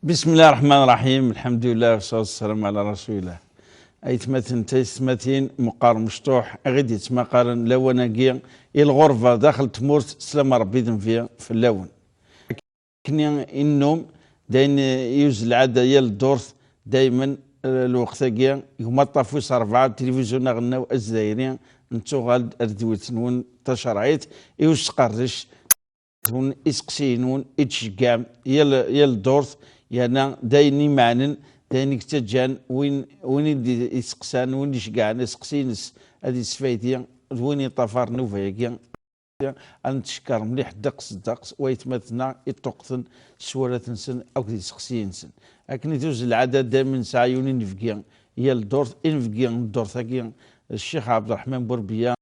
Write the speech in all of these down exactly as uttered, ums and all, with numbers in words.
بسم الله الرحمن الرحيم. الحمد لله والصلاة والسلام على رسول الله. Aytmaten, taytmatin, meqqar mecṭuḥ, i ɣ-id-yettmaqalen lawan-agi i lɣerba daxel tmurt, slam Rebbi d Nnbi fell-awen. Akken i nennum, d ayen yuzzel lɛada yal ddurt, daymen, eh, lweqt-agi, gma ṭṭaf wis ṛebɛa, tilivizyu aɣelnaw azzayri, nettuɣal-d ar tedwilt-nwen tacerɛit, i usqerdec, iseqsiyen-nwen i d-tceggɛem yal, yal ddurt, yerna d ayen imeɛnen, d ayen i yettaǧǧan win, win i d-iseqsan, win i d-iceggɛen aseqsi-ines ad yesfaydi, d win yeṭṭafaren nnuba-agi, ad netcekker mliḥ ddeqs ddeqs waytmaten-a iṭṭuqten s warrat-nsen akked yiseqsiyen-nsen. Akken i tuzzel lɛada, daymen nesɛa yiwen inebgi yal ddurt, inebgi n ddurt-agi, Ccix Ɛebderreḥman Burbiya,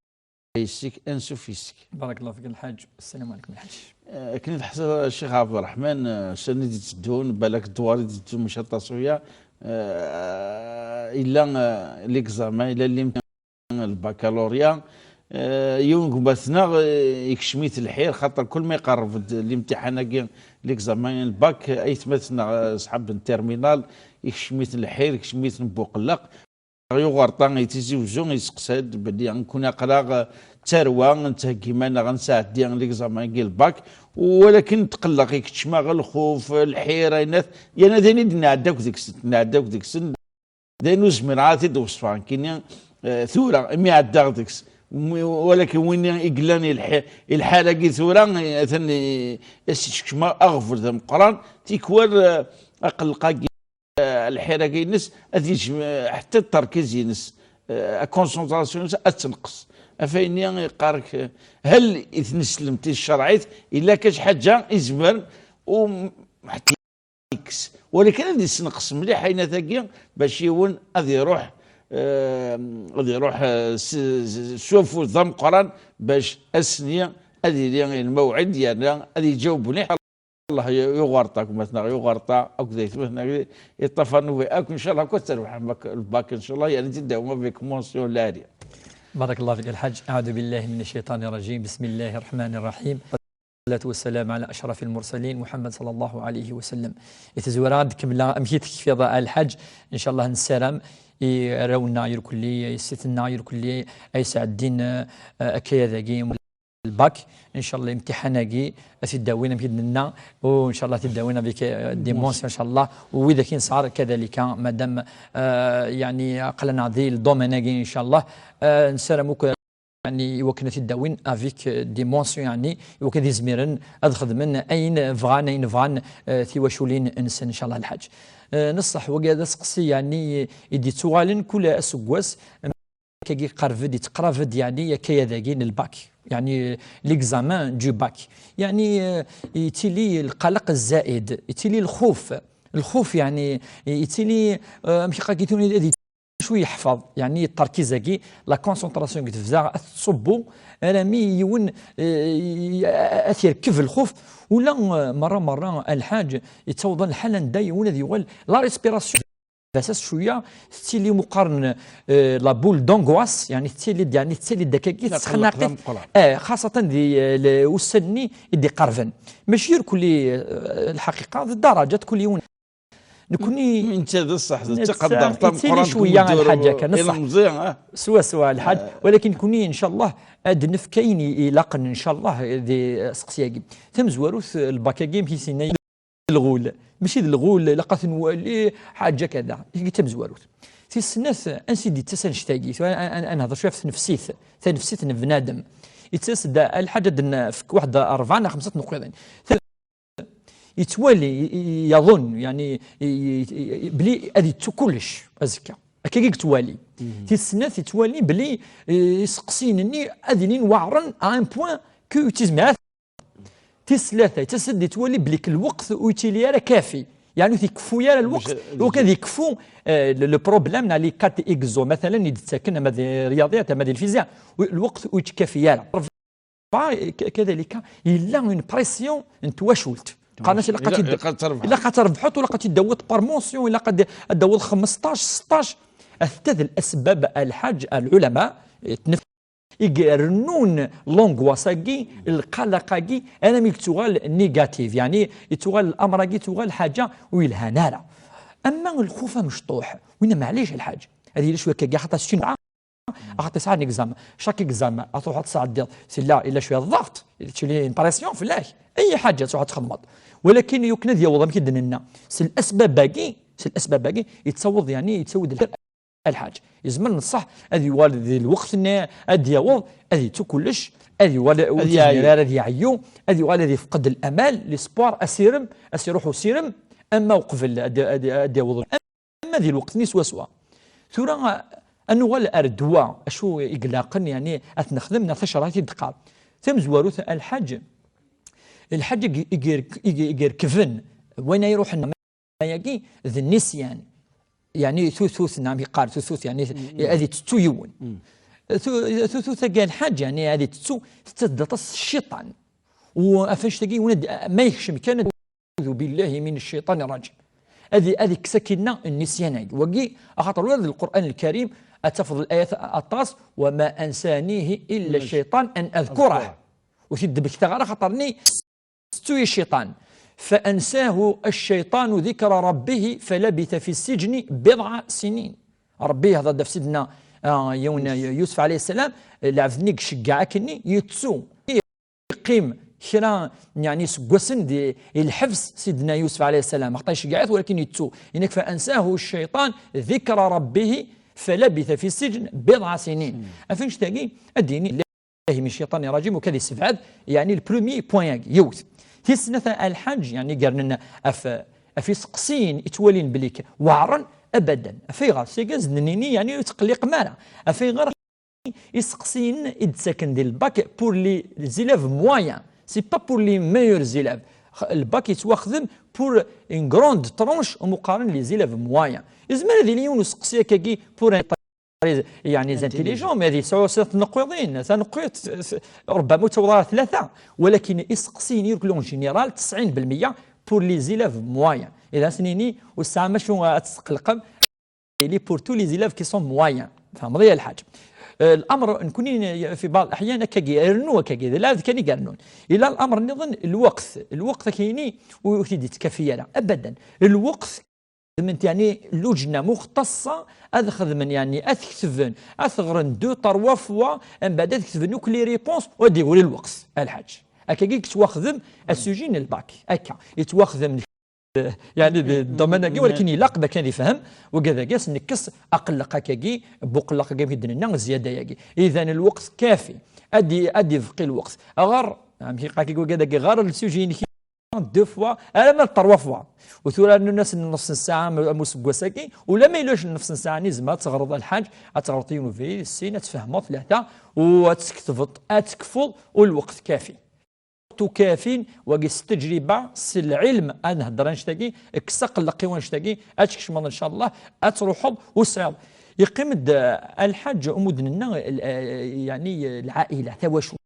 yes-k, ansuf yes-k. بارك الله فيك الحاج. السلام عليكم الحاج. Eh, akken i teḥṣiḍ, Ccix Ɛebderreḥman, eh, ussan i d-itteddun, balak ddwar i d-itteddun, mačči aṭas uya, eh, illa, eh, l'examen, illa l'imtihan, lbakalurya, eh, yiwen gma-tneɣ, eh, ikcem-it lḥir, xaṭer kul ma iqerreb-d l'imtihan-agi, l'examen, lbak, aytmaten-nneɣ, eh, ṣḥab n terminal, ikcem-iten lḥir, ikcem-iten buqellaq. Yuɣerṭa i Tizi Wezzu, yesteqsa-d belli nekkni aql-aɣ d tarwa, nettheggi iman-nneɣ ad nesɛeddi l'examen-agi, lbak, walakin netqelleq, ikeččem-aɣ lxuf, lḥir, aynat, yerna d ayen i d-nɛedda akk deg-sen, nɛedda akk deg-sen, d ayen ur zmireɣ ara ad t-id-weṣfeɣ nekkini, eh, tura, imi ɛeddaɣ deg-s, mi, walakin win i yellan i lḥi-, i lḥal-agi tura, eh, atan, eh, as-yekcem aɣbel d ameqqran, tikwal, eh, aqelleq-agi, eh, lḥir-agi-ines, ad yejmeɛ, eh, ḥetta d tarkiz-ines, eh, la concentration-ines ad tenqes. Ɣef wayen-nni yeqqar-ak, eh, hal i tneslemt i tcerɛit, illa kan ḥaǧa izemren, u ḥetta yekkes. Walakin ad yessenqes mliḥ aynat-agi bac yiwen ad iruḥ, eh, ad iruḥ, eh, s, s, s ufud d ameqqran bac ass-nni ad yili lmawɛid yerna ad iǧaweb mliḥ. Allah yu-, yuɣerṭa, gma-tneɣ yuɣerṭa, akked aytmaten-nneɣ, yeṭṭafar nnuba akk, ncallah, akk ad terbeḥ lbak, ncallah, yerna ad t-id-tawim avec mention عالية. بارك الله فيك الحاج. أعوذ بالله من الشيطان الرجيم. بسم الله الرحمن الرحيم. والصلاة والسلام على أشرف المرسلين محمد صلى الله عليه وسلم. I tazwara ad kemmleɣ amek i tekfiḍ a lḥaǧ, ncallah nessaram i arraw-nneɣ irkelli, i yessetma-nneɣ irkelli, ay sɛeddin, eh, akayad-agi. Lbak, ncallah imtiḥan-agi ad t-id-awin amek i d-nenna, u ncallah ad t-id-awin avec, euh, des mentions ncallah, u widak i nesɛa kadalika, madam, euh, yeɛni aql-aneɣ di ldomaine-agi ncallah, euh, nessaram akk yeɛni i wakken ad t-id-awin avec, euh, des mentions yeɛni i wakken ad izmiren ad xedmen ayen bɣan, ayen bɣan, euh, tiwaculin-nsen ncallah lḥaǧ. Euh, neṣṣeḥ wagi d aseqsi yeɛni i d-yettuɣalen kul aseggas, akkagi qerreb-d, yettqerrab-d, yeɛni, akayad-agi n lbak, yeɛni, l'examen du bac. Yeɛni, eh, yettili lqelq zzaid, yettili lxuf. Lxuf, yeɛni, yettili, eh, amek i qqaren, ad yettili cwi yeḥfeḍ, yeɛni, ṭṭerkiz-agi, la concentration deg tebda, ad tettṣubbu, armi yiwen, eh, ad t-yerkeb lxuf. Ula, eh, merra, merra, a lḥaǧ, yettaweḍ lḥal anda yiwen ad yuɣal la respiration. Asas cwiya tettili meqqaren, eh, la boule d'angoisse, yeɛni tettili-d, yeɛni tettili-d akkagi, tettxennaq-it. Eh, xaṣatan di, eh, le-, ussan-nni i d-iqerben. Mačči irkelli, eh, lḥaqiqa, d ddaraǧat kul yiwen. Nekkni netta d ṣṣeḥ, d netta taqendart yettili tameqqrant cwiya deg lḥaǧa kan, ṣṣeḥ. Ilemẓi, ah. Swaswa, lḥaǧ. Eh. Walakin nekkni, ncallah, ad nefk ayen i-, ilaqen, ncallah, di, eh, seqsi-agi. Tamezwarut, eh, lbak-agi, amek i s-yenna lɣul. Mačči d lɣul, ilaq ad t-nwali, ḥaǧa kada. Tagi d tamezwarut. Tis snat, ansi d-yettas annect-agi? Tura ad, ad, ad nehder cwiya ɣef tnefsit, tanefsit n bnadem. Yettas-d a lḥaǧ ad nefk waḥed rebɛa neɣ xemsa tneqqiḍin. Yettwali, i-, i-, yaḍun, yeɛni, i-, i-, i-, bli ad yettu kullec azekka. Akkagi yettwali. Tis snat, yettwali bli, eh, iseqsiyen-nni ad ilin weɛren à un point que ur ttizmirat. Tis tlata, yettas-d yettwali belli lweqt ur yettili ara kafi. Yeɛni ur t-ikeffu ara lweqt. Bac, eh, ur kan ikeffu, eh, le, le problème neɣ les cas exo, matalan, i d-ttaken ama di rryaḍiyat, ama di lfizya. Lweqt ur yettkafi ara. Rebɛa, k-, kadalika, yella une pression n twacult. Qqaren-as ilaq ad, ilaq, t-id-, ilaq ad terbeḥ. Ilaq ad terbeḥeḍ, ilaq ad t-id-tawiḍ par mention, ilaq ad, ad d-tawiḍ xmesṭac, seṭṭac. Atta d lasbab a lḥaǧ, a lɛulama, eh, tnef-, i irennun l'angoisse-agi, lqalaq-agi, armi yettuɣal négatif, yeɛni yettuɣal l'amr-agi, yettuɣal ḥaǧa ur yelhan ara. Ama lxuf amecṭuḥ, winna maɛlic lḥaǧ, ad yili cwiya akkagi, xaṭer c'est une, axaṭer tesɛa un examen, chaque examen ad truḥ ad tesɛeddiḍ, tella illa cwiya ḍḍeɣt, tili une pression fell-ak, ay ḥaǧa ad truḥ ad txedmeḍ. Walakin yukken ad yaweḍ, amek i d-nenna, s lasbab-agi, s lasbab-agi yettaweḍ, yeɛni yettaweḍ lḥal. Lḥaǧ. Yezmer n ṣṣeḥ ad yuɣal di lweqt-nni ad d-yaweḍ, ad yettu kullec, ad yuɣal ur yezmir ara ad yeɛyu, ad yuɣal ad yefqed l'amal, l'espoir, asirem, ad s-iruḥ usirem, ama uqbel ad, ad, ad d-yaweḍ, ama di lweqt-nni swaswa. Tura, ad nuɣal ar ddwa, acu i ilaqen, yeɛni, ad t-nexdem, neɣ tacerɛit i d-teqqar. Tamezwarut, lḥaǧ, lḥaǧ i, i, i, i irekben, wayen ay iruḥen, ayagi d nnisyan. Yeɛni tutut, neɣ yeqqar tutut, yeɛni ad itettu yiwen. Tu-, tutut-agi a lḥaǧ, yeɛni ad itettu, tettadda aṭas s cciṭan. U ɣef annect-agi, yiwen ad, ma yekcem kan, أعوذ بالله من الشيطان الرجيم. Ad, ad ikkes akkinna nnisyan-agi. Wagi, axaṭer ula d Lqur'an Lkarim, ad tafeḍ layat aṭas, وما أنسانيه إلا الشيطان أن أذكره. Ur t-id-ttmektaɣ ara, xaṭer-nni tettu-yi cciṭan. فأنساه الشيطان ذكر ربه فلبث في السجن بضع سنين. Ṛebbi yehḍer-d ɣef Sidna, ah, yiwen, Yusef ɛalayhi ssalam, lɛebd-nni i iceggeɛ akkenni, yettu. Yeqqim kra, yeɛni, iseggasen di, i lḥebs Sidna Yusef ɛalayhi ssalam, axaṭer iceggeɛ-it, walakin yettu. Yenna-k, فأنساه الشيطان ذكر ربه فلبث في السجن بضع سنين. Ɣef annect-agi, ad d-yini, الله من الشيطان الرجيم, u kad yessebɛed, yeɛni, le premier point-agi, yiwet. Tis snat a lḥaǧ, yeɛni, gernen af, af iseqsiyen i ttwalin belli k-, weɛren, abadan. Af ayɣer? Seg-a ad nini, yeɛni, ur ttqelliqem ara. Af ayɣer iseqsiyen i d-ttaken di lbak pour les élèves moyens, c'est pas pour les meilleurs élèves. X-, lbak yettwaxdem pour une grande tranche, umi qqaren les élèves moyens. Yezmer ad yili yiwen useqsi akkagi pour un yeɛni, les intelligents, mais ad yesɛu snat tneqqiḍin, taneqqiḍt, s-, ربما ur ttaweḍ ara tlata, walakin iseqsiyen, irkelli en général, tesɛin belmeyya pour les élèves moyens. Ihi ad s-nini, ur tesɛam acu ad tesqelqem, il est pour tous les élèves qui sont moyens. Tfehmeḍ ya lḥaǧ? Eh, l'amr, nekni في بعض الأحيان akkagi, rnu akkagi, d lɛebd kan i irennun. Ila l'amr nniḍen, lweqt. Lweqt akini, ur, ur t-id-yettkafi ara. Abadan. Lweqt xedment, yeɛni, lujna muxtaṣṣa, ad xedmen, yeɛni, ad t-ketben, ad t-ɣren deux, trois fois, mbeɛd ad ketben akk les réponses, u ad d-igri lweqt, a lḥaǧ. Akkagi i yettwaxdem asuji n lbak, akka. Yettwaxdem, yeɛni, di domaine-agi, walakin ilaq bac ad ifhem, wigad-agi ad s-nekkes aqelleq akkagi, buqelleq-agi, amek i d-nenna, zzyada-agi. Idan, lweqt kafi. Ad i-, ad ibqi lweqt. Ɣer, amek i yeqqar akkagi wigad-agi, ɣer le sujet-inek deux fois, alamma d trois fois. U tura rnun-asen nneṣ n ssaɛa am, am useggas-agi, ulamma yella ulac nneṣ n ssaɛa-nni, tzemreḍ ad teɣreḍ a lḥaǧ, ad teɣreḍ yiwen ubrid, sin, ad tfehmeḍ, tlata, u ad tketbeḍ, ad tekfuḍ, u lweqt kafi. Lweqt kafin, wagi s ttejriba, s lɛilm, ad nhedder annect-agi, kkes aqelleq i wannect-agi, ad tkecmeḍ, ncallah, ad truḥeḍ, u tesɛiḍ. Yeqqim-d, eh, a lḥaǧ, amek i d-nenna, eh, yeɛni, eh, lɛaila, tawacult.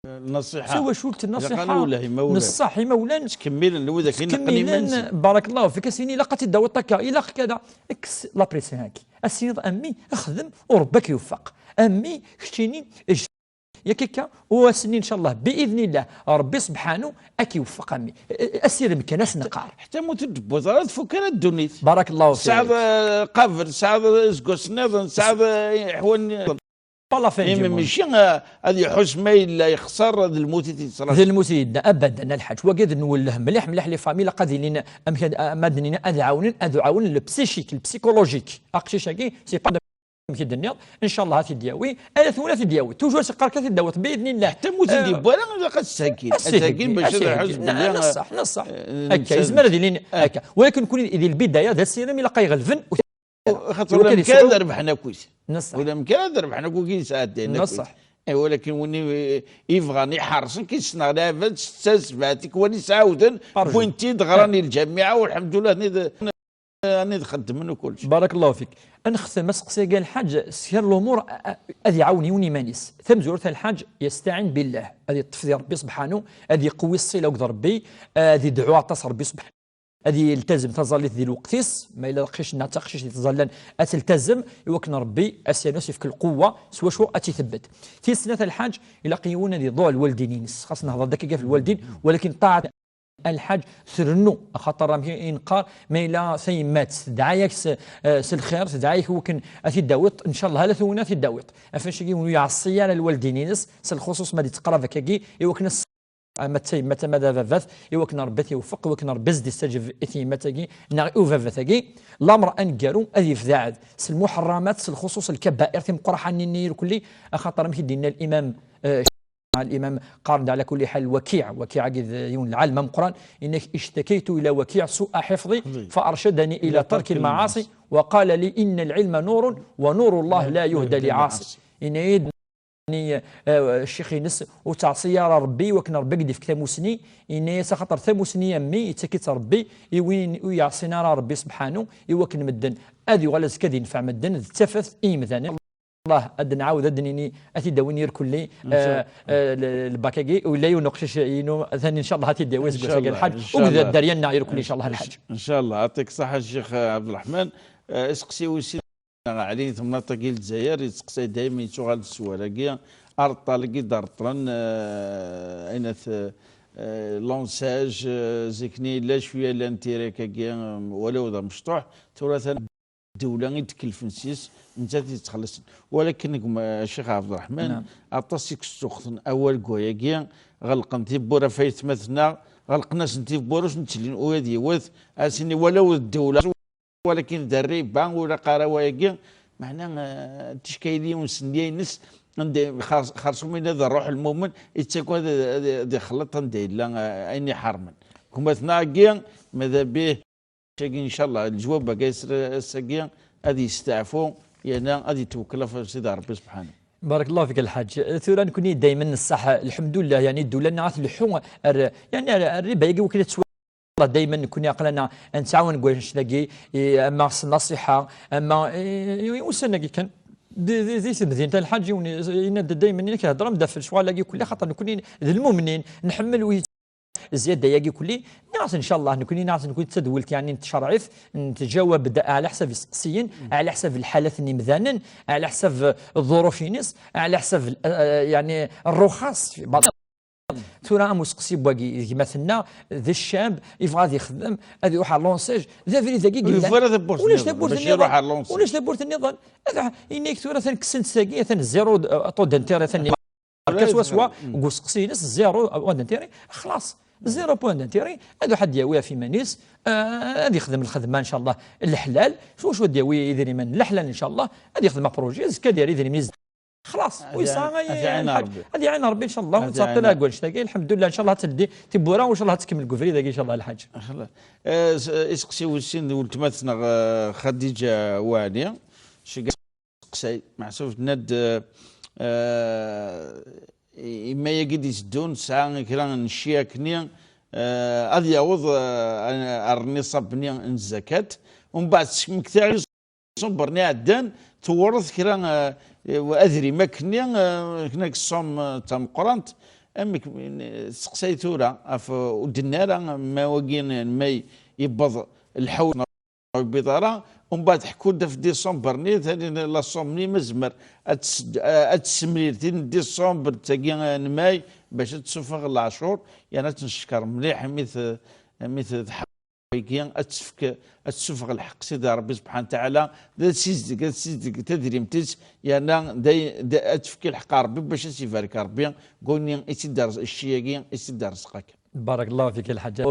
Nṣiḥa. Tawacult, nṣiḥa. Ilaq ad nwelleh imawlan. Neṣṣeḥ imawlan. Ttkemmilen widak i neqqen iman-nsen. Barakallahu fik, a s-nini, ilaq ad t-id-tawiḍ akka, ilaq kada. Kkes la pression-agi. A s-tiniḍ, a mmi, xdem, u Ṛebbi ad k-iweffeq. A mmi, keččini, ej-, yak akka, u a s-nini, ncallah, bi idnillah, Ṛebbi subḥanu ad k-iweffeq, a mmi. Asirem kan, a s-neqqar. Ḥetta ma ur t-id-tewwiḍ ara, tfuk ara ddunit. Barakallahu fik. Tesɛiḍ, eh, qabel, tesɛiḍ, eh, aseggas nniḍen, tesɛiḍ, eh, iḥwan nniḍen. Pas la fin du monde. Imi mačči, eh, ad iḥuss ma yella yexṣer, d lmut i t-yettṛaǧun. D lmut i yedda, abadan, a lḥaǧ. Wagi ad nwelleh mliḥ, mliḥ les familles, ilaq ad ilin, amek ad, ma ad nini, ad ɛawnen, ad ɛawnen le psychique, le psychologique. Aqcic-agi, c'est pas de, amek i d-tenniḍ, ncallah ad t-id-yawi, ala tura ad t-id-yawi. Toujours s qqar-k ad t-id-tawiḍ, bi idnillah. Ḥetta ma ur t-id-yewwi ara, ilaq ad s-theggiḍ. Ad s-theggiḍ bac ad iḥuss belli, neṣṣeḥ, neṣṣeḥ. Eh, akka, yezmer ad ilin akka. Walakin nekkni di lbidaya, d asirem, ilaq ad iɣelben. Xaṭer ulamek ara ad rebḥen akkit. Neṣṣeḥ. Ulamek ara ad rebḥen akk wigi yesɛeddayen akkit. Neṣṣeḥ. Eh, walakin win i, i yebɣan iḥerṣen, ki ssneɣ lɛibad, setta, sebɛa tikwal i sɛawden, wwin-t-id, ɣran i lǧamiɛa, u lḥemdullah, anid, anid xeddmen u kullec. Barakallahu fik. Ad nextem aseqsi-agi a lḥaǧ, s kra n lumuṛ, a, a, ad iɛawen yiwen iman-is. Tamezwarut a lḥaǧ, yestɛin billah, ad yeṭṭef di Ṛebbi subḥanu, ad iqewwi ṣṣila akked Ṛebbi, ad idɛu aṭas Ṛebbi subḥanu. ad yeltazem taẓallit di lweqt-is, ma yella d aqcic neɣ d taqcict yettẓallan ad teltazem, i wakken Rebbi ad s-yernu ad s-yefk lquwwa s wacu ad tt-itebbet. Tis snat a lḥaǧ, ilaq yiwen ad iḍuɛ lwaldin-ines. Xas nehḍer-d akka ɣef lwaldin, walakin ṭaɛat a lḥaǧ trennu, axaṭer amek i neqqar, ma yella tayemmat tedɛa-yak s, eh, s lxir, tedɛa-yak i wakken ad t-id-tawiḍ, ncallah ala tugna ad t-id-tawiḍ. Ɣef wannect-agi ur iɛeṣṣi ara lwaldin-ines, s lxuṣuṣ ma d-itteqrab akkagi, i wakken ad ama d tayemmat ama d ababat, i wakken Rebbi ad t-iwfeq, i wakken Rebbi ad s-d-istaǧeb i tyemmat-agi neɣ i ubabat-agi. Lamer aneggaru ad yebded s lmuḥerramat, s lxuṣuṣ lkabair timeqqraḥanin-nni irkelli, axaṭer amek i d-yenna limam, eh, limam qqaren-d ɛla kulli ḥal Wakiɛ, Wakiɛ-agi d yiwen n lɛalem ameqqran, yenna-k: اشتكيت إلى وكيع سوء حفظي فأرشدني إلى ترك المعاصي وقال لي إن العلم نور ونور الله لا يهدى لعاصي. Yenna-yi-d, eh, ccix-ines, ur ttɛeṣṣi ara Rebbi, i wakken Rebbi ad k-d-ifk tamusni. Yenna-yas: axaṭer tamusni a mmi, yettak-itt Rebbi i win ur yeɛṣin ara Rebbi sebḥanu, i wakken medden ad yuɣal azekka ad yenfeɛ medden, d tafat i yimdanen. Allah, ad nɛawed ad d-nini, ad t-id-awin irkelli, eh, eh, l-, lbak-agi, u yella yiwen uqcic-inu, atan, ncallah, ad t-id-yawi aseggas-agi lḥaǧ, u d dderya-nneɣ irkelli, ncallah, lḥaǧ. Ncallah, ncallah. Yeɛṭik ṣṣeḥḥa, Ccix Ɛebdelreḥman. Eh, iseqsi wis Ɛli, tamnaḍt-agi n Lezzayer, yettseqsay dayma, yettuɣal-d s sswal-agi, areṭṭal-agi d-reṭṭlen, eh, ayen at, eh, lançage, eh, zik-nni yella cwiya l'intérêt-agi, eh, walaw d amecṭuḥ, tura atan ddewla i d-kellfen s-yes, nettat i yettxelliṣen. Walakin gma Ccix Ɛebderreḥman, aṭas i yessuxten awal deg wayagi, ɣelqen tibbura ɣef aytmaten-a, ɣelqen-asen tibbura, ur sen-ttellin ula d yiwet, ad as-ini walaw d ddewla, walakin d rriba, ur ilaq ara wayagi. Meɛna, eh, ticka yili yiwen s nniya-ines, anda xers-, xersum ina d ṛṛuḥ lmumen, yettagad ad, ad, ad ixelleṭ anda yella, eh, ayen iḥermen. Gma-tneɣ-agi, mada bih, cagi, ncallah, leǧwab-agi ass-, ass-agi ad yesteɛfu, yerna ad yetwekkel ɣef Sidi Ṛebbi subḥanahu. Barakallahu fik a lḥaǧ. Tura nekni daymen nessaḥ, lḥemdullah, yani ddula-nneɣ ad tleḥḥu, ar, yani ar, ar rriba-agi wakken ad tettwa-, daymen nekni aql-aneɣ ad nettɛawan deg wannect-agi, i, ama s nnasiḥa, ama, i, i, ussan-agi kan. Di, di, di temdint a lḥaǧ, yiwen yenna-d daymen, inek heddrem-d ɣef lecɣal-agi kulli, xaṭer nekni d lmumnin, nḥemmel wi zzyada-agi kulli, nniɣ-as ncallah nekni, nniɣ-as nekni d tadwilt, yani, n tcerɛit, n tjawab-d ɛla ḥsab iseqsiyen, ɛla ḥsab lḥalat n yimdanen, ɛla ḥsab, eh, ḍḍuruf-ines, ɛla ḥsab, eh, eh, yani, rruxas. Tura am useqsi n wagi, d gma-tneɣ, d ccab, yebɣa ad yexdem, ad iruḥ ɣer lançage, d abrid-agi i yellan. Ulac tawwurt nniḍen. Ulac tawwurt nniḍen. Ad, yenna-k tura atan kksen-t tagi, atan zéro, eh, taux d'intérêt, atan Akka swaswa, deg useqsi-ines, zéro point d'intérêt, xlaṣ, zéro point d'intérêt, ad iruḥ ad d-yawi ɣef iman-is, eh, ad yexdem lxedma, ncallah, leḥlal, s wacu ad d-yawi idrimen leḥlal, ncallah, ad yexdem apṛuji, azekka ad yerr idrimen-is. Xlaṣ, ad ur yesɛa iɛin, ay, ad iɛin lḥaǧ. Rebbi. Ad iɛin Rebbi, ncallah, ad ur ttɛeṭṭil ara deg wannect-agi, lḥemdullah, ncallah ad teldi tibbura, u ncallah ad tkemmel deg ubrid-agi, ncallah, lḥaǧ. Eh, s-, iseqsi wis sin d weltma-tneɣ, eh, Xadiǧa Waɛli, seqsay, meḥsub tenna-d, eh, eh, i-, imma-agi d-iteddun tesɛa kra n cci akkenni, eh, ad yaweḍ, eh, ar nniṣab-nni n zzakat, umbeɛd tesmekta i ṣṣumber-nni iɛeddan, tewreḍ kra, eh, adrim akkenni, eh, kna deg ṣṣum, eh, d tameqqrant, amek, eh, testeqsay tura ɣef, eh, ur d-tenni ara ma wagi n may yewweḍ lḥawl yewwiḍ ara. Umbeɛd ḥku-d ɣef décembre-nni, tani la somme-nni, ma tezmer ad tes-, ad tessemrir tin n décembre d tagi n mai, bac ad tessufeɣ leɛcur, yerna ad tt-neckeṛ mliḥ imi t-, imi t-, tḥawi-gi ad tefk, ad tessufeɣ lḥeqq Sidi Ṛebbi subḥanahu wa taɛala, d ad tessizdeg, ad tessizdeg tadrimt-is, yerna d ay-, d, ad tefk lḥeqq i Ṛebbi bac ad s-ibarek Ṛebbi deg wayen i tt-id-, cci-agi i tt-id-irẓeq akka. Barakallahu fik a lḥaǧ.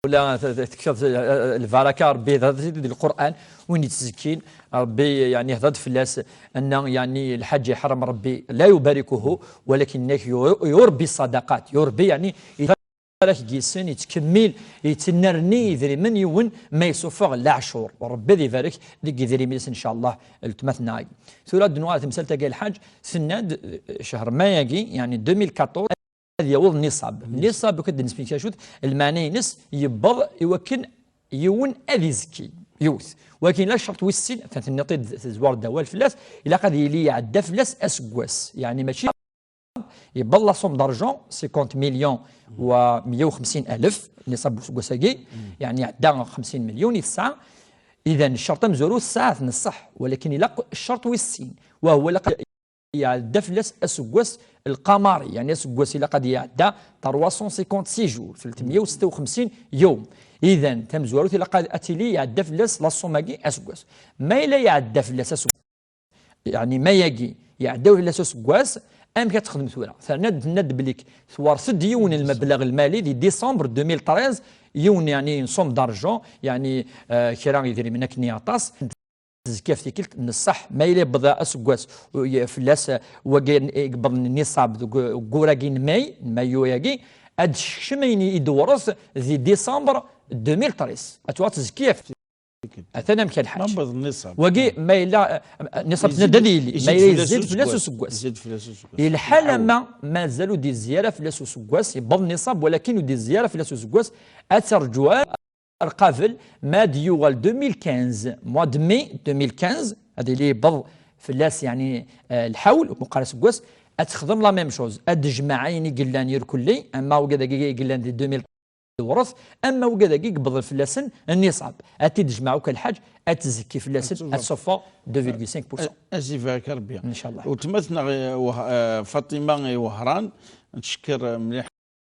Wala t-, t-, tekfiḍ, eh, lbaraka, Ṛebbi ihder-d di Lqur'an, win yettzekkin, Ṛebbi, yeɛni, ihder-d fell-as, anna, yeɛni, lḥaǧ iḥeṛṛem Ṛebbi, la yubarikuhu, walakin yak yu-, yurbi ṣṣadaqat, yurbi, yeɛni, yettbarak deg-sen, yettkemmil, yettennerni idrimen yiwen ma yessufeɣ leɛcur. Ṛebbi ad ibarek deg idrimen-is, ncallah, weltma-tneɣ-agi. Tura ad d-nuɣal temsalt-agi a lḥaǧ, tenna-d, eh, ccher mai-agi, yeɛni, deux mille quatorze, ad yaweḍ niṣab. Niṣab, akka d-nesmekti acu-t, lmeɛna-ines yewweḍ i wakken yiwen ad izekki, yiwet. Walakin la ccerṭ wis sin, atan tenniḍ-t-id, tezwareḍ-d awal fell-as, ilaq ad yili iɛedda fell-as aseggas. Yeɛni mačči, Yewweḍ la somme d'argent cinquante millions و مية وخمسين ألف, nisab useggas-agi, yeɛni iɛedda xemsin milyun i tesɛa. Idan, ccerṭ amezwaru tesɛa-t, neṣṣeḥ, walakin ilaq ccerṭ wis sin, wa huwa ilaq iɛedda fell-as aseggas lqamari, yeɛni aseggas ilaq ad iɛedda trois cent cinquante-six jours, ثلاثمية وستة وخمسين يوم. Idan, tamezwarut ilaq ad, ad tili iɛedda fell-as la somme-agi aseggas. Ma yella iɛedda fell-as aseggas, yeɛni ma yagi iɛedda fell-as useggas, amek ad texdem tura? Terna-d, tenna-d belli twert-d yiwen n lmebleɣ lmali di décembre deux mille treize, yiwen, yeɛni, une somme d'argent, yeɛni, eh, kra idrimen akken i aṭas. Tezga f tikkelt, neṣṣeḥ, ma yella yewweḍ aseggas, u-, y-, fell-as, eh, wagi i yewweḍ nniṣab deg u-, deg ur-agi n May, n Mayu-agi, ad d-tekcem ayen i d-tewret di décembre deux mille treize. Ad tuɣal tezki ɣef tikkelt. Atan amek a lḥaǧ. Ma yewweḍ nniṣab. Wagi, ma yella, eh, nniṣab yezzi-d, ad yili, ma yella yezzi-d fell-as useggas. Yezzi-d fell-as useggas. Yelḥa lama mazal ur d-yezzi ara fell-as useggas, yewweḍ nniṣab, walakin ur d-yezzi ara fell-as useggas, ad terǧu ar qabel, ma ad yuɣal deux mille quinze, mois de mai deux mille quinze, ad yili yewweḍ fell-as, yeɛni, eh, lḥawl, meqqar aseggas, ad texdem la même chose, ad d-tejmeɛ ayen i yellan irkelli, ama wigad-agi i yellan di deux mille tewret, ama wigad-agi i yewweḍen fell-asen nniṣab, ad t-id-tejmeɛ akk a lḥaǧ, ad tzekki fell-asen, ad tṣufeɣ deux virgule cinq pour cent. A, a s-ibarek Rebbi. Ncallah. Weltma-tneɣ, eh, Weh-, eh, Faṭima i Wehran, netcekker, eh, mliḥ.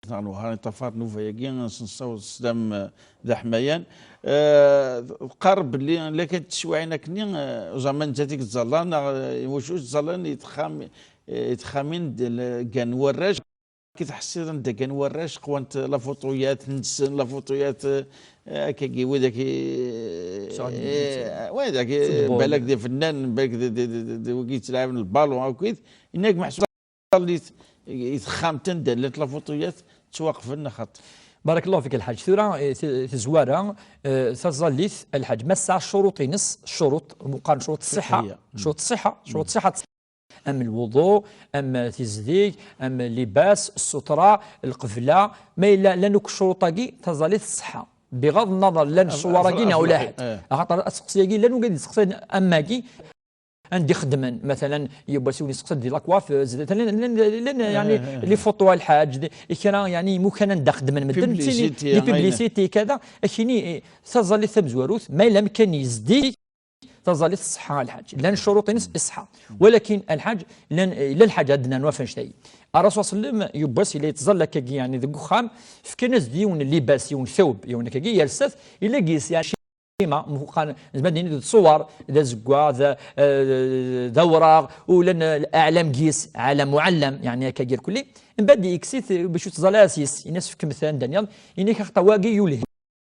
Neɣ Lewhar i ṭṭafar nnuba-agi, ad s-nessaweḍ sslam, eh, d aḥmayan. Eh, teqqar belli la kan teswiɛin akkenni, eh, uẓaman nettat i yettẓallan, neɣ, eh, iwacu i ttẓallan i texxam-, eh, i texxamin d-, l-, gan warrac, ki tḥessiḍ anda gan warrac, qwant lafuṭuyat-nsen, lafuṭuyat, eh, akkagi, widak i, eh, widak i, balak d ifennan, balak d, d, d, d, d wigi yettlaɛben lbalun, akkit, inna-k meḥsub ẓallit i texxamt anda llant lafuṭuyat ttwaqfen, axaṭer. Barakallahu fik, a lḥaǧ. Tura, eh, t-, tezwara, eh, taẓallit, a lḥaǧ, ma tesɛa ccuruṭ-ines, ccuruṭ, meqqar ccuruṭ ṣṣiḥa, ccuruṭ ṣṣiḥa, ccuruṭ ṣṣiḥa, am lwuḍu, am tizdig, am libas, ssutra, lqebla, ma yella llan akk ccuruṭ-agi, taẓallit ṣṣeḥḥa. Biɣaḍ nnaḍer, llan ccwar-agi neɣ ulaḥed. Axaṭer aseqsi-agi, llan wigad yesteqsayen am wagi, anda i xeddmen, matalan, yiwwas yiwen yesteqsa-d di la coiffeuse, llan, llan, llan, yeɛni, les photos a lḥaǧ, di, kra, yeɛni, imukan anda xeddmen medden, publicité, di publicité, kada, akini, eh, taẓallit tamezwarut, ma yella amkan yezdi, taẓallit ṣṣeḥḥa a lḥaǧ. Llan ccuruṭ-ines iṣeḥḥa. Walakin a lḥaǧ, llan, eh, llan lḥaǧ ad d-nernu ɣef annect-agi. Ṛṛasul ṣṣallam, yiwwas yella yettẓalla akkagi, yeɛni, deg uxxam, fkan-as-d yiwen n libas, yiwen n thawb, yiwen akkagi, yelsa-t, yella gis, yeɛni, ma, meqqar, nezmer ad nini d ṣṣwar, d azeggaɣ, d, eh, d awraɣ, ula n, eh, aɛlam gis, aɛlam muɛallam, yeɛni akka irkelli. Mbeɛd yekkes-it, eh, bac ur tẓalla ara s-yes, ini-as fkem-t anda nniḍen, ini-ak axaṭer wagi yulhi,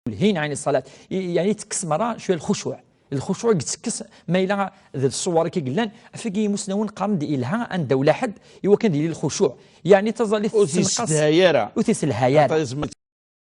yulhin ɛin ṣṣalat. I, yeɛni tekkes merra cwiya lxucuɛ. Lxucuɛ yettekkes ma yella d ṣṣwar akka i yellan, ɣef wagi imusnawen qqaren-d ilha anda ulaḥed, i wakken ad yili lxucuɛ. Yeɛni taẓallit ur tessenqas, ur tiselhay ara. Ur tiselhay ara. Aṭas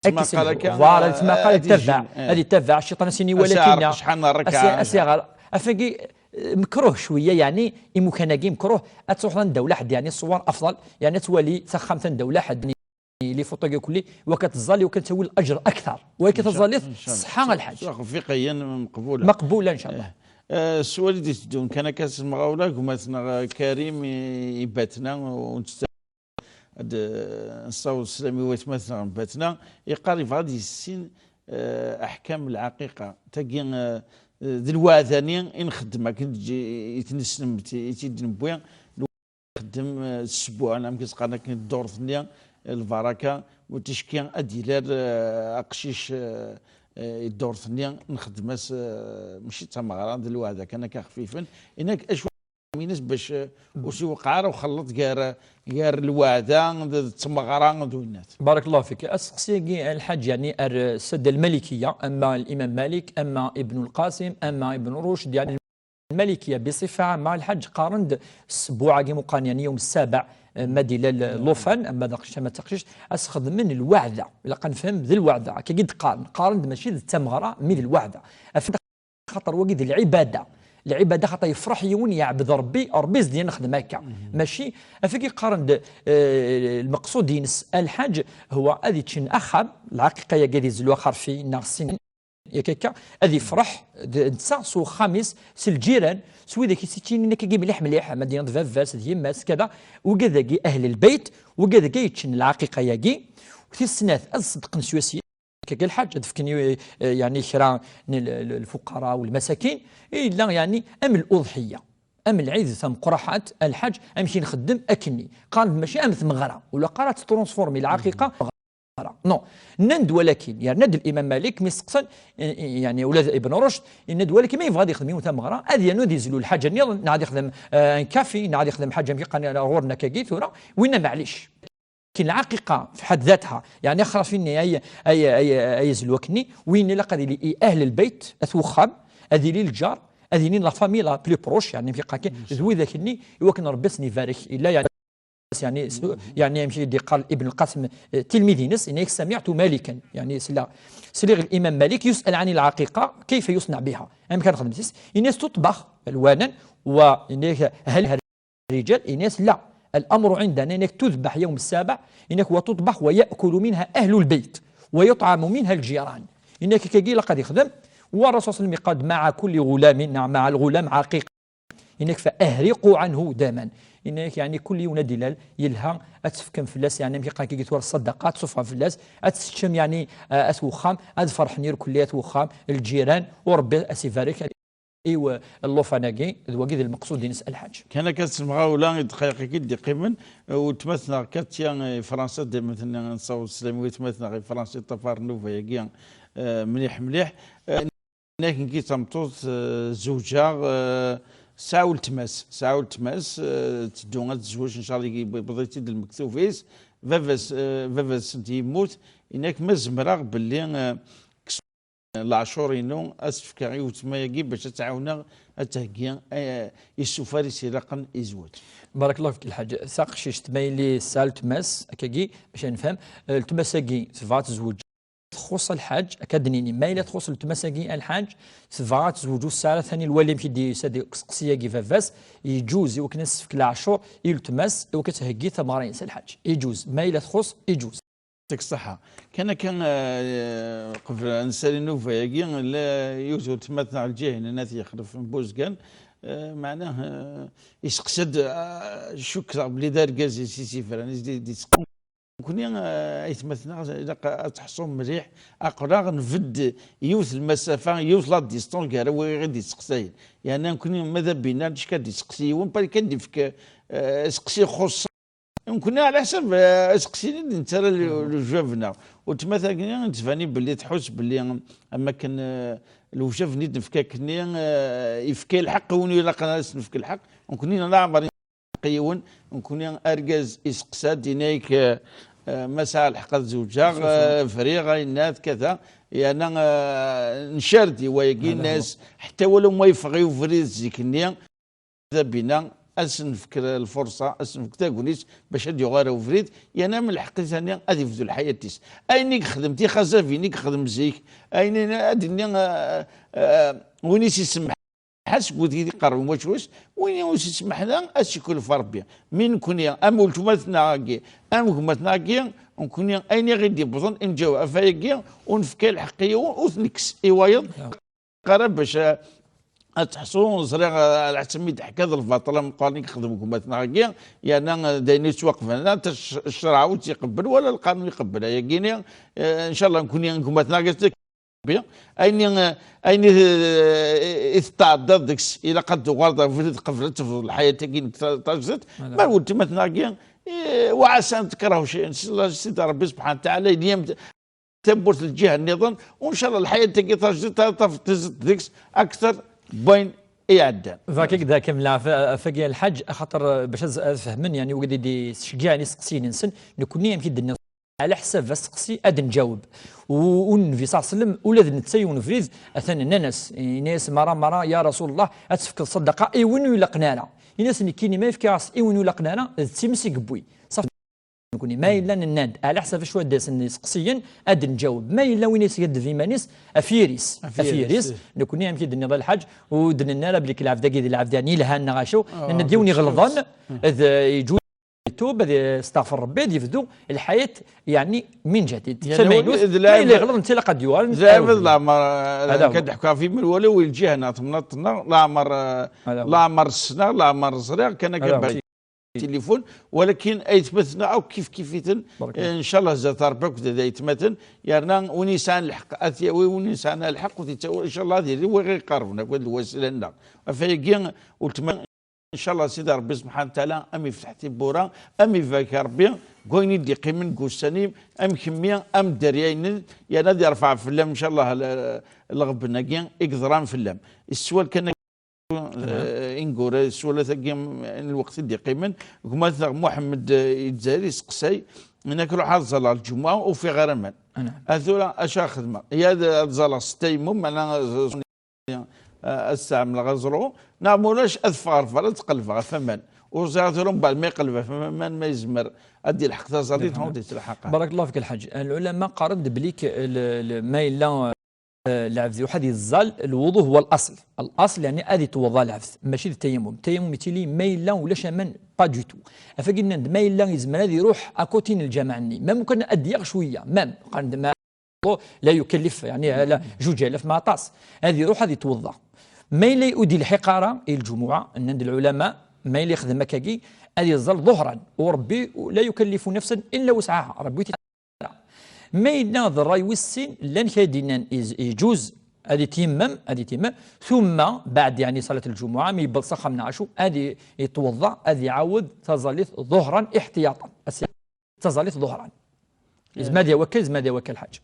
Ad k-iselhu. Voilà, d tmaqal ad tabaɛ, ad itabaɛ cciṭan, ad s-yini wala kina. Ad s-iɛreq acḥal n rrekɛa. Ad s-iɛreq. Afagi, eh, mekruh cwiya, yeɛni, imukan-agi mekruh, ad truḥeḍ anda ulaḥed, yeɛni, ṣṣwar afḍal, yeɛni, ad twali taxxamt anda ulaḥed, les photos-agi kulli, wa kan teẓẓal, wa kan tawi laǧer akter. Wa kan taẓẓalit, ṣṣeḥḥa a lḥaǧ. Fiqiyan meqbula. Meqbula, ncallah. Eh, eh, sswal i d-iteddun kan akka s lemɣawla, gma-tneɣ, eh, Karim i, i Batna, u ad, eh, nessaweḍ sslam i waytmaten n Batna, yeqqar yebɣa ad yissin, eh, aḥkam lɛaqiqa. Tagi, eh, d lweɛda-nni i nxeddem, akken i t-nesnem, i t-id-newwi, nxeddem, eh, ssbuɛen, amek i s-qqaren akken, ddurt-nni, eh, lbaraka, u ticki ad d-yili, eh, aqcic, eh, eh, i ddurt-nni, nxeddem-as, eh, mačči d tameɣra, d lweɛda kan akka xfifen, inak acu ines bac, eh, ur s-iwqeɛ ara uxelleṭ gar, gar lweɛda d, d tmeɣra d winnat. Barakallahu fik. Aseqsi-agi, a lḥaǧ, yeɛni, ar, eh, sadda lmalikiya, ama Limam Malik, ama Ibn Lqasim, ama Ibn Rucd, yeɛni, lmalikiya biṣifa ɛamma, a lḥaǧ, qqaren-d ssbuɛ-agi meqqar, yeɛni, yawm ssabeɛ, eh, ma d-illa l-, llufan, ama d aqcic, ama d taqcict, ad s-xedmen lweɛda. Ilaq ad nefhem d lweɛda. Akkagi d-qqaren. Qqaren-d mačči d tameɣra, mi d lweɛda. Af- Xaṭer wagi d lɛibada. Lɛibada xaṭer yefreḥ yiwen yeɛbed Ṛebbi, Ṛebbi zedyen nexdem akka. Mačči, afagi qqaren-d, eh, lmeqsud-ines a lḥaǧ, huwa ad iččen axxam, lɛaqiqa-yagi ad izlu axerfi neɣ sin, yak akka, ad ifreḥ d netta s uxxam-is, s lǧiran, s widak i s-ittinin akkagi mliḥ mliḥ, ma d-yenneḍ baba-s d yemma-s kada, wigad-agi ahl lbeyt, wigad-agi yeččen lɛaqiqa-yagi. Tis snat, ad ṣeddqen s wass-, akka lḥaǧ, ad fken i, eh, yani kra n l-, l-, lfuqara u lmasakin, yella yani am l'uḍḥiyya, am lɛid tameqqraḥat, a lḥaǧ, amek i nxeddem akkenni. Qal-d mačči am tmeɣra, ula qal ad tettrunsfurmi lɛaqiqa. Non. Nnan-d walakin, yerna-d l'imam Malik, mi s-seqsan, i, i, yani ula d Ibn Rucd, yenna-d walakin ma yebɣa ad yexdem yiwen tameɣra, ad yernu ad yezlu lḥaǧa nniḍen, neɣ ad yexdem, eh, un café, neɣ ad yexdem ḥaǧa am kaqan ɣur-neɣ akkagi tura, winna maɛlic. Lakin lɛaqiqa fi ḥedd datha, yani axraf-nni ay, ay, ay, ay yezlu akkenni, win ilaq ad yili i ahl lbeyt, at wexxam, ad yili lǧar, ad yili la famille la plus proche, yani fi qaki, d widak-nni, i wakken Rebbi ad sen-ibarek, illa yani, yani, s-, yani amek i d-iqqar Ibn Lqasim, eh, tilmid-ines, yenna-yak samiɛtu Malikan, yani sla-, sliɣ l'imam Malik yus'al ɛni lɛaqiqa, kayfa yusnaɛ biha, amek ara nexdem s-, yenna-yas tuṭbax, lwanan, wa yenna-yak hal الرجال، yenna-yas لا، الأمر عندنا, yenna-yak tudbaḥ yawm ssabeɛ, yenna-yak وتطبخ ويأكل منها أهل البيت ويطعم منها الجيران. Yenna-yak akkagi ilaq ad yexdem, wa Rasul sallam yeqqar-d مع كل غلام، neɣ مع الغلام عقيقة. Yenna-yak فأهرقوا عنه دما. Yenna-yak yani kul yiwen ad ilal yelha, ad tefkem fell-as, yani amek iqqar akkagi tura ṣṣadaqa, ad tṣuffɣem fell-as, ad teččem yani, eh, at wexxam, ad ferḥen irkelli at wexxam, lǧiran, u Rebbi ad s-ibarek. I w-, llufan-agi, d wagi d lmeqsud-ines a lḥaǧ. Kan akka s lemɣawla i ddqayeq-agi d-iqqimen, eh, weltma-tneɣ Katia, eh, i Fransa, daymen tenna nessaweḍ sslam i weltma-tneɣ i Fransa, i ṭṭafar nnuba-agi, eh, mliḥ, mliḥ. Eh, nekk, nekk d tameṭṭut, eh, zewǧeɣ, eh, tesɛa weltma-s, tesɛa weltma-s, eh, teddu ad tezweǧ, ncallah, yewweḍ-itt-id lmektub-is, baba-s, eh, baba-s yemmut, yenna-k ma zemreɣ belli, eh, leɛcur-inu ad s-fkeɣ i weltma-agi bac ad tt-ɛawneɣ ad theggi, eh, isufar i s-ilaqen i zzwaǧ. Barakallahu fik lḥaǧ. Taqcict ma yili tesɛa weltma-s akkagi, bac ad nefhem, eh, weltma-s-agi tebɣa ad tezweǧ, txuṣṣ a lḥaǧ, akka d-nini, ma yella txuṣṣ weltma-s-agi a lḥaǧ, tebɣa ad tezweǧ ur tesɛi ara tani lwali amek i d-yusa deg useqsi-agi baba-s, yeǧuz i wakken ad s-tefk leɛcur i weltma-s, i wakken ad theggi tameɣra-ines a lḥaǧ. Yeǧuz, ma yella txuṣṣ, yeǧuz. Yɛṭik ṣṣeḥḥa. Kan akka, eh, qbel ad nsali nnuba-agi, la yiwet weltma-tneɣ Lǧihin n At Yexlef n Buzgan, eh, meɛna, eh, iseqsa-d, eh, cukkeɣ belli d argaz-is i s-yefran, i s-d-, d-iseqsa. Nekni, eh, aytma-tneɣ, ilaq ad teḥṣum mliḥ, aql-aɣ nbedd yiwet lmasafa, yiwet la distance gar wigi i d-iseqsayen. Yeɛni nekni ma d abina, ticki ad d-iseqsi yiwen, pas kan d-ifk, eh, aseqsi ixuṣṣen. Nekkni, ɛla ḥsab, eh, aseqsi-nni d-nettarra le, le jeu-nneɣ. Weltma-tagi tettban-iyi belli tḥuss belli am akken, eh, lewjab-nni i d-nefka akkenni, eh, yefka lḥeqq i win ilaqen ad s-nefk lḥeqq. Nekkni leɛmer i yiwen, nekkni argaz iseqsa-d, yenna-yak, eh, eh, ma sɛiɣ lḥeqq ad zewǧeɣ, eh, friɣ, ayennat, kada. Yerna, eh, ncardi wayagi, yenna-yas, ḥetta wala ma yeffeɣ i ubrid zik-nni, d abina, ad s-nefk lfurṣa, ad s-nefk tagnit bac ad yuɣal ar ubrid, yerna am lḥeqq i tani ad ibdu lḥayat-is. Ayen i yexdem, tixazabin i yexdem zik, ayen i, ad d-nini, eh, eh, win i s-isemmeḥ, ḥas seg wid i d-iqerben waccu-s, win i ur s-isemmeḥ ara, ad s-ikulef Rebbi. Mi nekkni, am weltma-tneɣ-agi, am gma-tneɣ-agi, nekkni ayen i ɣ-id-iwwḍen, i nǧaw ɣef wayagi, ur nefka lḥeqq i yiwen, ur t-nekkes i wayeḍ. Ara bac, eh, ad teḥṣu, ẓriɣ, eh, ɛla ḥsab mi d-teḥkiḍ lbaṭel ameqqran i yexdem gma-tneɣ-agi, yerna, eh, d ayen yettwaqblen, anta c-, ccreɛ ur tt-iqebbel, wala lqanun iqebbel ayagi-ni, eh, ncallah nekkni gma-tneɣ-agi, Rebbi, ayen, eh, ayen i, eh, i tetɛeddaḍ deg-s, ilaq ad d-tuɣaleḍ ɣer ubrid qbel ad tebduḍ lḥayat-agi n ta-, tajdidt, ma d weltma-tneɣ-agi, eh, وعسى أن تكرهوا شيئا, Sidi Rebbi subḥanahu wa taɛala, yelli-am tawwurt n lǧiha nniḍen, u ncallah lḥayat-agi tajdidt ara tafeḍ tiẓeḍ deg-s akter n wayen iɛeddan. Bak-ik da kamel ɣef, ɣef wagi a lḥaǧ, axaṭer, eh, bac ad, ad fehmen, yani, wid i d-yesceggiɛen iseqsiyen-nsen, nekkni amek i d-nniḍ, ɛla ḥsab aseqsi ad nǧaweb. U, u Nnbi ṣalla Llahu ɛalayhi wa sallam, ula d netta yiwen ubrid, atan nnan-as, yenna-yas mara mara, ya Rasul Llah, ad tefkeḍ ṣṣadaqa i win ur ilaqen ara. Yenna-yas nekkini ma yefkiɣ-as i win ur ilaqen ara, d times i yewwi. Ṣafi. Nekkni, ma yella nenna-d, ɛla ḥsab acu ad d-asen iseqsiyen, ad d-nǧaweb. Ma yella win yeskaddeb iman-is, af yiri-s. Af yiri-s. Nekkni, amek i d-tenniḍ a lḥaǧ, ur d-nenna ara belli lɛebd-agi d lɛebd, yani, yelhan neɣ acu. Nenna-d yiwen iɣelḍen, d, yeǧǧu-, Tub, ad yesteɣfer Rebbi, ad yebdu lḥayat, yeɛni, min jadid. Yeɛni, tamaynut, d ma yella leɛbed, yeɣleḍ, netta ilaq ad d-yuɣal, d leɛbed, leɛmer, ad awen-, k-id-ḥkuɣ ɣef yimenwala u lǧiha-nneɣ, temnaḍt-nneɣ, leɛmer, eh, ad awen-, leɛmer ssneɣ, leɛmer ẓriɣ, kan akka ad awen-, bɣiɣ tilifun, walakin aytmaten-nneɣ akk kif kif-iten, eh, ncallah zdat Rebbi akked d aytmaten, yerna win yesɛan lḥeqq ad t-yawi, win yesɛan lḥeqq ur t-yettawi, ncallah ad yili win iqerben akked lwasila-nneɣ. Ɣef ayagi, weltma, ncallah Sidi Rebbi subḥanahu wa taɛala am yefteḥ tibbura, am ibarek Rebbi deg wayen i d-iqqimen deg ussan-im, am kemmi, am dderya-inem, yerna ad yerfeɛ fell-am ncallah l-, lɣebn-agi i yeḍran fell-am. S sswal kan, eh, ineggura, s sswalat-agi n lweqt i d-iqqimen, gma-tneɣ Muḥemmed, eh, Izzayri yesteqsay, yenna-k ruḥ ad ẓẓaleɣ lǧemɛa, ur ufiɣ ara aman. A tura acu ara xedmeɣ? Ya ad, ad ẓẓaleɣ s tayammum, meɛna, eh, ad steɛmleɣ aẓru, neɣ ma ulac ad ffɣeɣ ɣer berra ad qellbeɣ ɣef aman. Ur ẓriɣ tura mbeɛd ma iqelleb ɣef aman ma yezmer ad d-ilḥeq taẓallit neɣ ur d-yettlḥaq ara. Barakallahu fik, Lḥaǧ. Lɛulama qqaren-d belli k-, l-, l-, ma yella, eh, lɛebd iruḥ ad yeẓẓal, lwuḍu huwa al-asl. Al-asl, yeɛni ad yetweḍḍa lɛebd, mačči d tayammum. Tayammum yettili ma yella ulac aman, pas du tout. Ɣef wagi nnan-d ma yella yezmer ad iruḥ à côté n lǧameɛ-nni. Même kan ad d-yaɣ cwiya, même. Qqaren-d ma la yukallif, yeɛni, ala juǧ alaf ma aṭas. Ad iruḥ ad yetweḍḍa. Ma yella ur d-yelḥiq ara i lǧumuɛa, nnan-d lɛulama, ma yella yexdem akkagi, ad yeẓẓal ḍuhran. U Rebbi la yukallifu nafsan illa wusɛaha. Rebbi ur t-, ma yella d ṛṛay wis sin, llan kra i d-yennan iz-, iǧuz ad yetyammam, ad yetyammam, ثم بعد, yeɛni, ṣalat lǧumuɛa, mi yewweḍ s axxam neɣ acu, ad i-, yetweḍḍa, ad iɛawed taẓallit ḍuhran iḥtiyaṭan. As-, taẓallit ḍuhran. Yezmer ad yawi akka, yezmer ad yawi akka, Lḥaǧ.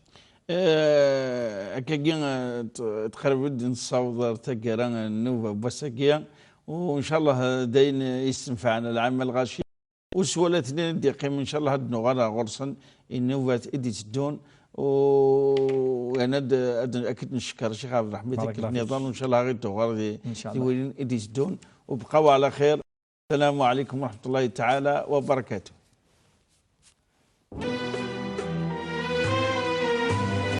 Eh, akkagi, eh, t-, tqerreb-d nessaweḍ ar taggara n nnuba n wass-agi, u ncallah, eh, d ayen yessenfɛen lɛamal lɣaci. U s sswalat-nni i d-yeqqimen, ncallah ad d-nuɣal ɣur-sen i nnubat i d-iteddun, u yerna ad, ad, ad k-id-neckeṛ Ccix Ɛebderreḥman tikkelt niḍen, u ncallah ad ɣ-id-tuɣaleḍ i tiwilin i d-iteddun, u bqaw ɛla xir. Assalamu ɛalaykum wa raḥmatullahi taɛala wa barakatuh.